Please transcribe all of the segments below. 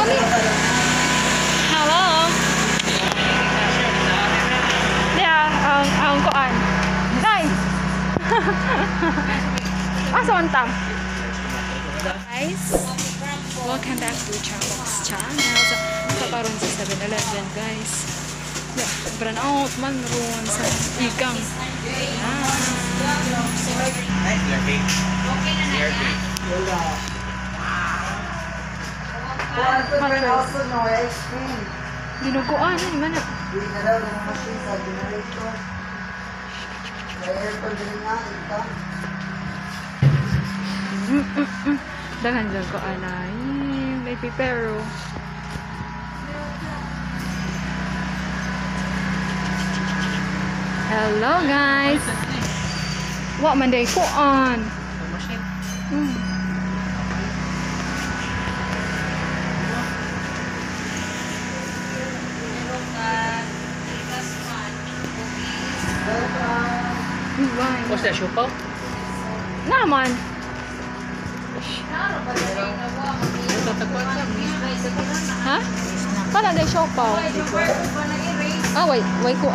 Mami. Hello. Yeah, ang kuan. Nay. Asa man ta? Guys, welcome back to Charbox channel. So, kakaroon sa 7-Eleven, guys. Yeah, brown out man ron sa igang. Dinuguan, ano man na? Dagan dyan ko, anay. May pipero. Hello, guys! Wa man day kuan. What's that, siopaw? Naman. Ha? Para day siopaw. Ah, wait, wait ko.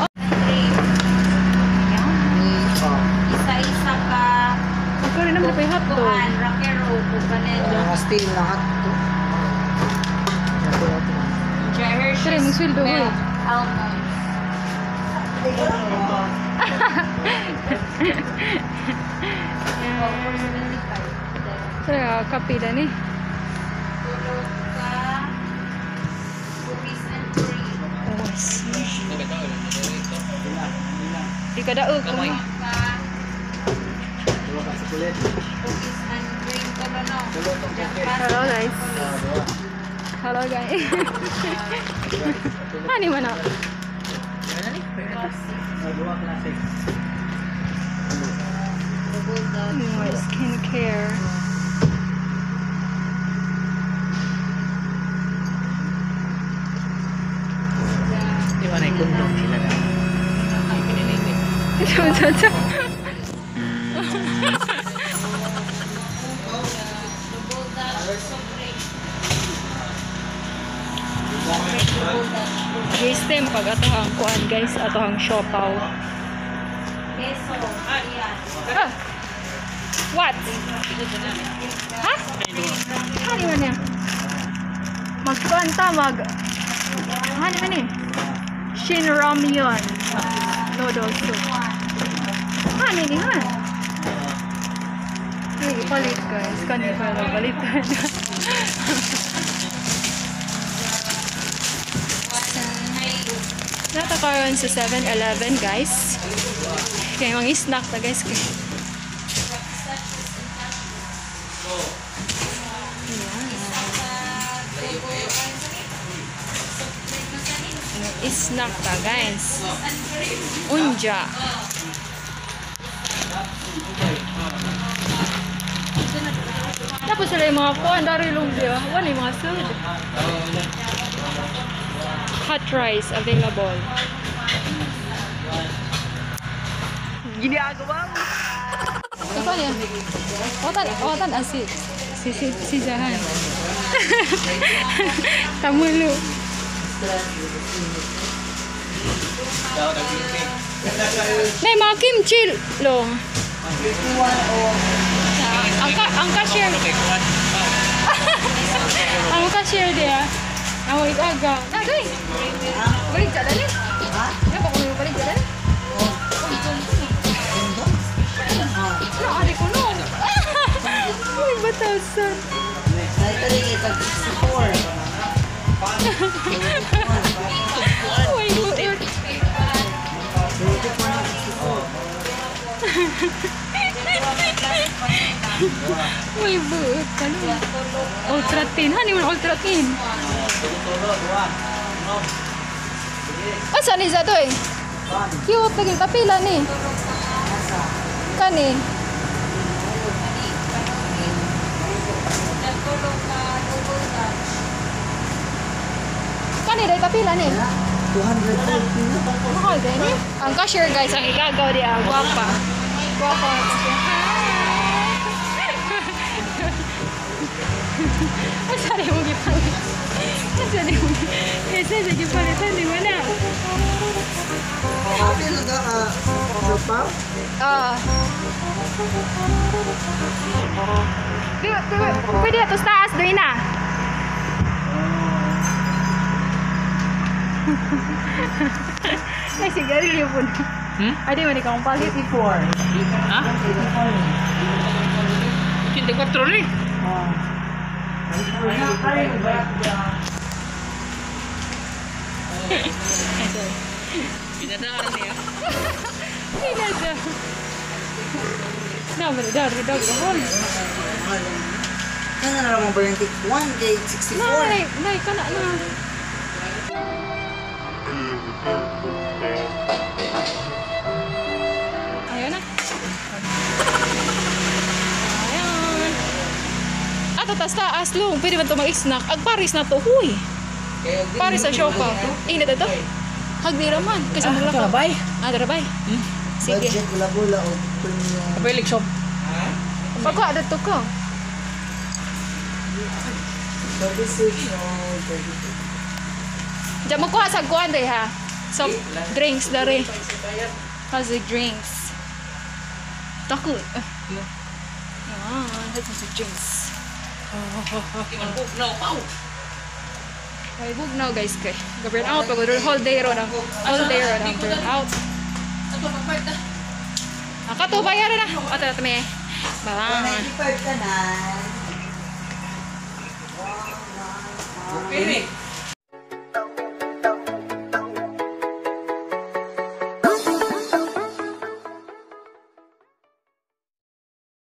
Isa-isa ka. Pero naman na pa yung hotdog. Kuan, rockero, kubanelo. Steam lahat to. Sure, mong sweldo, hoy. Milk, almonds. Sure, kape na ni. Tulog ka. Cookies and cream. Oh, see. Di ka daog. Kamay. Ka. Cookies and cream. Tulo no. Hello, guys. Hello, guys. Ano man na? Mga skincare. Di ba na yung kundong sila na? Ay, pinilitin. Cha-cha-cha. Guys, time pag atohang kuan guys, atohang siopaw. Keso. Ayan. Ah. What? Ha? Hani man niya? Magkuan ta mag hani man ni? Shin Ramyun noodle soup. Hani ni han? Hey, ipalit guys. Kani pa na balitan. Nata karon sa 7-Eleven guys. Kaya mga snack ta guys. Snack ta guys. Unja. Tapos sila yung mga kuan dari lumpia. Wala yung mga food. Hot rice available. Ginagawa mo! Ito niya. Watan, watan si si si si Jahan. Tamulo. May mga kimchi long. Ang cashier. Ang cashier dia. Ang igaga. Dagay. Balik ka dali. Ha? Ba ko balik ka dali? No, ari ko no. Uy, batasan. Ay, 64. Uy, buot. Uy, buot. Ano? Ultra thin. Hani mo ultra thin? Asa ni sa to eh? Cute lagi kapila ni. Kani. Kani dai kapila ni. 240 na. Mahal din eh. Ang cashier guys, ang igagaw di ah, gwapa. Gwapa. Hi. Asa rin mo gipalit? Kinsa ni mo? Kinsa sa gipalitan ni mo na? Ate, naga ka sopa? Ah. Di, di, pwede na to sa taas, doon na. Ay, sigarilyo po na. Hmm? Ay, di mo, di ka akong palit. 84. Ha? 84 84 ni. Oh. Ay, ba? Ay, sorry. Pinadaan niya. Pinada. Naman, dari, dari, hol. Ano na lang ba yung 1 gate 64? Nay, nay, kana na. Ayun na. Ayan. Ato tas taas long, pwede ba ito mag-snack? Ag Paris na to, huy. Paris sa siopaw. Init ito. Hagdi raman kasi maglakaw. Bay. Ah, dara bay. Sige. Budget bula-bula o premium. Kapilig shop. Pagkuha dito ko. 36 o 32. Diyan magkuha sa kuan day ha. Soft drinks dare. How's the drinks? Takot. Ah, how's the drinks? No, pau. Ay, bugnaw guys kay. Ga-burn out pag whole day ro na. Whole day ro na burn out. Ato magbayad na. Ah, kato bayaran na. Ato na me. Bye. 95 ka na. Pili.